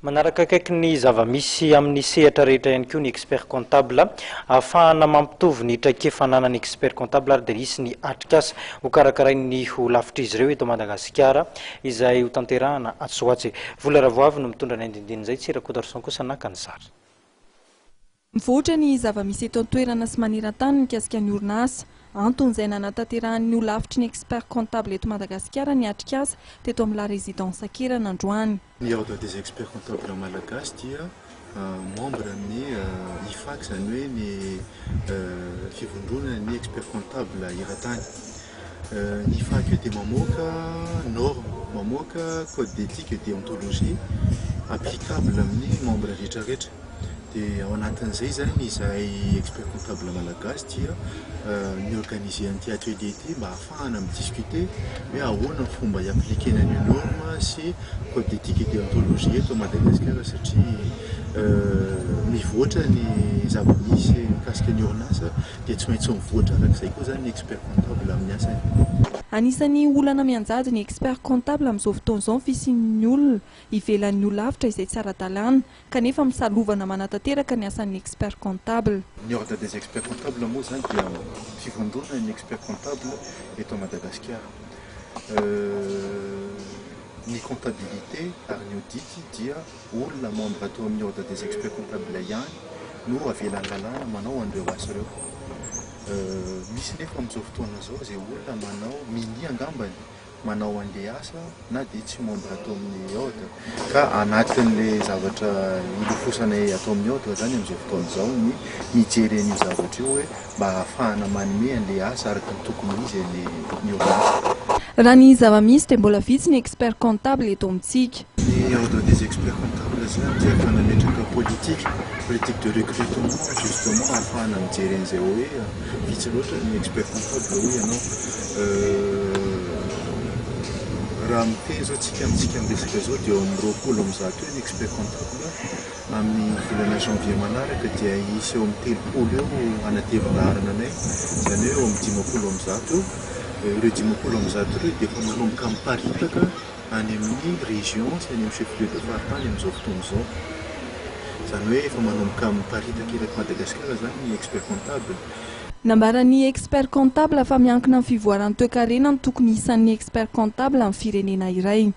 Manaraka akaiky ny zava-misy amin'ny sehatra rehetra ihany koa ny expert comptable. Ahafahana mampitovy ny traikefa ananan'ny expert comptable ary dia hisy ny atrikasa hokarakarain'ny holafitr'izy ireo eto Madagasikara izay hotanterahana atsy ho atsy. Vola Ravoavy no mitondra ny andinindin'izay, Tsy Rakotoarison kosa naka ny sary. Mivoatra ny zava-misy eto an-toerana sy maneran-tany mikasika ny orinasa. Antony izay nanatanterahan'ny holafitry ny expert comptable eto Madagasikara ny atrikasa teto amin'ny La Résidence Ankerana androany. Ny Ordre des experts comptables malagasy dia membre ny IFAC, izany hoe ny fivondronan'ny experts comptables eran-tany. Ny IFAC io dia mamoaka norme, mamoaka code d'éthique et déontologie applicable amin'ny membre rehetra rehetra. Dia ao anatin'izay izany izahay expert comptable malagasy dia ni-organiser an'ity atelier ity mba ahafahana mi-discuter hoe ahoana ny fomba hi-appliquer-na an'io norme sy code d'éthique et déontologie eto Madagasikara satria mivoatra ny zava-misy mikasika ny orinasa dia tsy maintsy mivoatra arak'izay koa izany ny expert comptable amin'ny asany. Anisan'ny olana mianjady ny expert comptable amin'izao fotoana izao ny fisian'ny olona ivelan'ny holafitra izay tsy ara-dalàna kanefa misalovana manatanteraka ny asan'ny expert comptable. Ny Ordre des experts comptables moa izany dia fivondronana ny expert comptable eto Madagasikara. Ny comptabilité ary ny audit dia olona membre ato amin'ny Ordre des experts comptables ihany no avelan'ny lalàna manao an'ireo asa ireo. Misy nefa amin'izao fotoana izao izay olona manao minia angambany manao an'le asa na dia tsy membre ato amin'ny ordre ka anatin'le zavatra ilofosanay ato amin'ny ordre zany amin'izao fotoana izao ny mijery an'io zavatra io hoe mba ahafahana manome an'le asa araka ny tokony izy ny ny orinasa. Raha ny zava-misy dia mbola vitsy ny expert comptable eto amintsika. Ny Ordre des experts comptables zany dia efa nametraka politique, politique de recrutement justement ahafahana mijery an'izay hoe vitsy loatra ny expert comptable hoy ianao. Raha miteny zao tsika amintsika miresaka zao dia eo amin'ny 120 eo ny expert comptable, amin'ny volana janvier manaraka dia hisy eo amin'ny 30 eo hanatevin-daharana anay, izany hoe eo amin'ny 150 eo. Ireo 150 ireo dia efa manomboka miparitaka any amin'ny région sy any amin'ny chef lieu de faritany amin'izao fotoana izao. Izany hoe efa manomboka miparitaka erak'i Madagasikara izany ny expert comptable. Nambaran'ny expert comptable fa miankina amin'ny fivoaran'ny toekarena ny tokony isan'ny expert comptable amin'ny firenena iray.